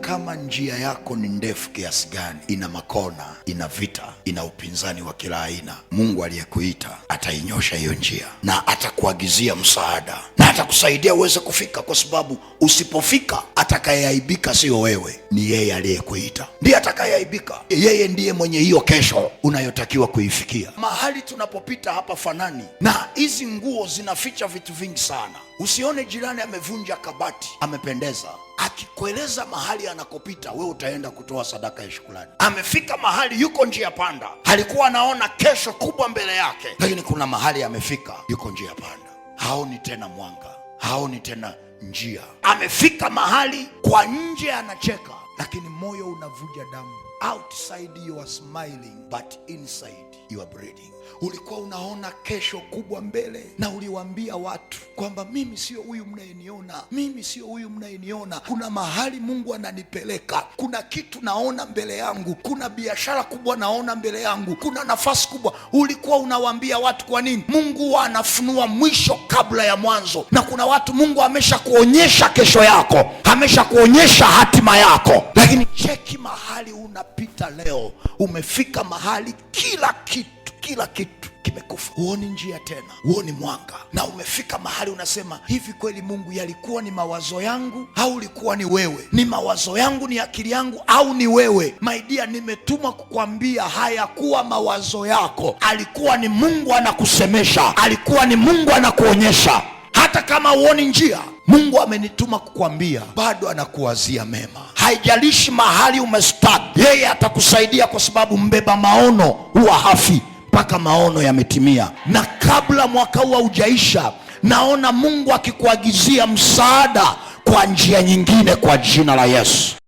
Kama njia yako ni ndefu kiasi gani, ina makona, ina vita, ina upinzani wa kila aina, Mungu aliyekuita atainyosha hiyo njia na atakuagizia msaada na atakusaidia uweze kufika, kwa sababu usipofika, atakayeaibika sio wewe, ni yeye aliyekuita ndiye atakayeaibika. Yeye ndiye mwenye hiyo kesho unayotakiwa kuifikia. Mahali tunapopita hapa fanani, na hizi nguo zinaficha vitu vingi sana. Usione jirani amevunja kabati, amependeza akikueleza mahali anakopita, wewe utaenda kutoa sadaka ya shukrani. Amefika mahali yuko njia panda, alikuwa anaona kesho kubwa mbele yake, lakini kuna mahali amefika, yuko njia panda, haoni tena mwanga, haoni tena njia. Amefika mahali kwa nje anacheka, lakini moyo unavuja damu. Outside you are smiling but inside you are bleeding. Ulikuwa unaona kesho kubwa mbele, na uliwaambia watu kwamba mimi sio huyu mnayeniona, mimi sio huyu mnayeniona. Kuna mahali Mungu ananipeleka, kuna kitu naona mbele yangu, kuna biashara kubwa naona mbele yangu, kuna nafasi kubwa. Ulikuwa unawaambia watu. Kwa nini? Mungu anafunua mwisho kabla ya mwanzo, na kuna watu Mungu ameshakuonyesha kesho yako, ameshakuonyesha hatima yako, lakini cheki mahali unapita leo, umefika mahali kila kitu, kila kitu kimekufa, huoni njia tena, huoni mwanga, na umefika mahali unasema hivi, kweli Mungu, yalikuwa ni mawazo yangu au ulikuwa ni wewe? Ni mawazo yangu, ni akili yangu au ni wewe? My dear, nimetumwa kukwambia hayakuwa mawazo yako, alikuwa ni Mungu anakusemesha, alikuwa ni Mungu anakuonyesha. Hata kama huoni njia, Mungu amenituma kukwambia bado anakuwazia mema. Haijalishi mahali umestuck, yeye atakusaidia kwa sababu mbeba maono huwa hafi mpaka maono yametimia. Na kabla mwaka huu haujaisha, naona Mungu akikuagizia msaada kwa njia nyingine kwa jina la Yesu.